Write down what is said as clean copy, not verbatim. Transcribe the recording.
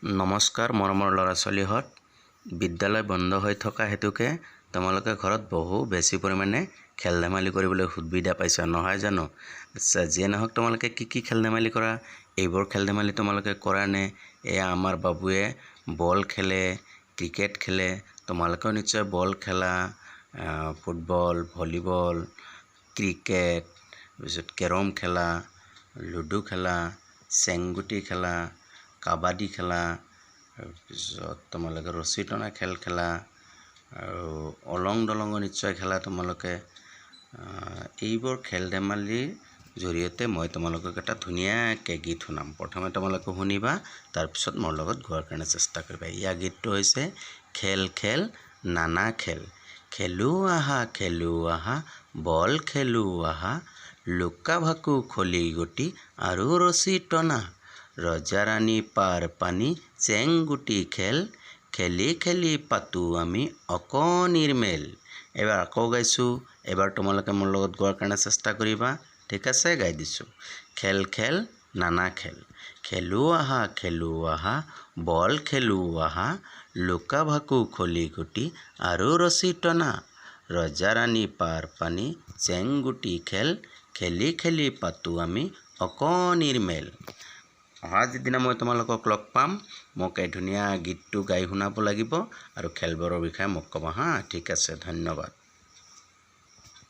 নমস্কাৰ মৰমৰ ল'ৰা ছোৱালীহঁত। বিদ্যালয় বন্ধ হৈ থকা হেতুকে তোমালোকে ঘৰত বহু বেছি পৰিমাণে খেল ধেমালি কৰিবলৈ সুবিধা পাইছা, নহয় জানো? আচ্ছা, যিয়ে নহওক, তোমালোকে কি কি খেল ধেমালি কৰা? এইবোৰ খেল ধেমালি তোমালোকে কৰা নে? এয়া আমাৰ বাবুৱে বল খেলে, ক্ৰিকেট খেলে। তোমালোকেও নিশ্চয় বল খেলা, ফুটবল, ভলীবল, ক্ৰিকেট, তাৰপিছত কেৰম খেলা, লুডু খেলা, চেংগুটি খেলা, কাবাডী খেলা, তাৰপিছত তোমালোকে ৰছী টনা খেল খেলা আৰু অলং দলঙো নিশ্চয় খেলা তোমালোকে। এইবোৰ খেল ধেমালিৰ জৰিয়তে মই তোমালোকক এটা ধুনীয়াকৈ গীত শুনাম। প্ৰথমে তোমালোকে শুনিবা, তাৰপিছত মোৰ লগত গোৱাৰ কাৰণে চেষ্টা কৰিবা। ইয়াৰ গীতটো হৈছে খেল খেল নানা খেল, খেলো আহা খেলো আহা, বল খেলো আহা, লুকা ভাকু, খলিগুটি আৰু ৰছী টনা, ৰজা ৰাণী পাৰ পানী, চেংগুটি খেল, খেলি খেলি পাতো আমি অকণিৰ মেল। এবাৰ আকৌ গাইছোঁ, এবাৰ তোমালোকে মোৰ লগত গোৱাৰ কাৰণে চেষ্টা কৰিবা। ঠিক আছে, গাই দিছোঁ। খেল খেল নানা খেল, খেলো আহা খেলো আহা, বল খেলো আহা, লুকা ভাকু, খলিগুটি আৰু ৰছী টনা, ৰজা ৰাণী পাৰ পানী, চেংগুটি খেল, খেলি খেলি পাতো আমি অকণিৰ মেল। অহা যিদিনা মই তোমালোকক লগ পাম, মোক এই ধুনীয়া গীতটো গাই শুনাব লাগিব আৰু খেলবোৰৰ বিষয়ে মোক ক'বা। হা, ঠিক আছে, ধন্যবাদ।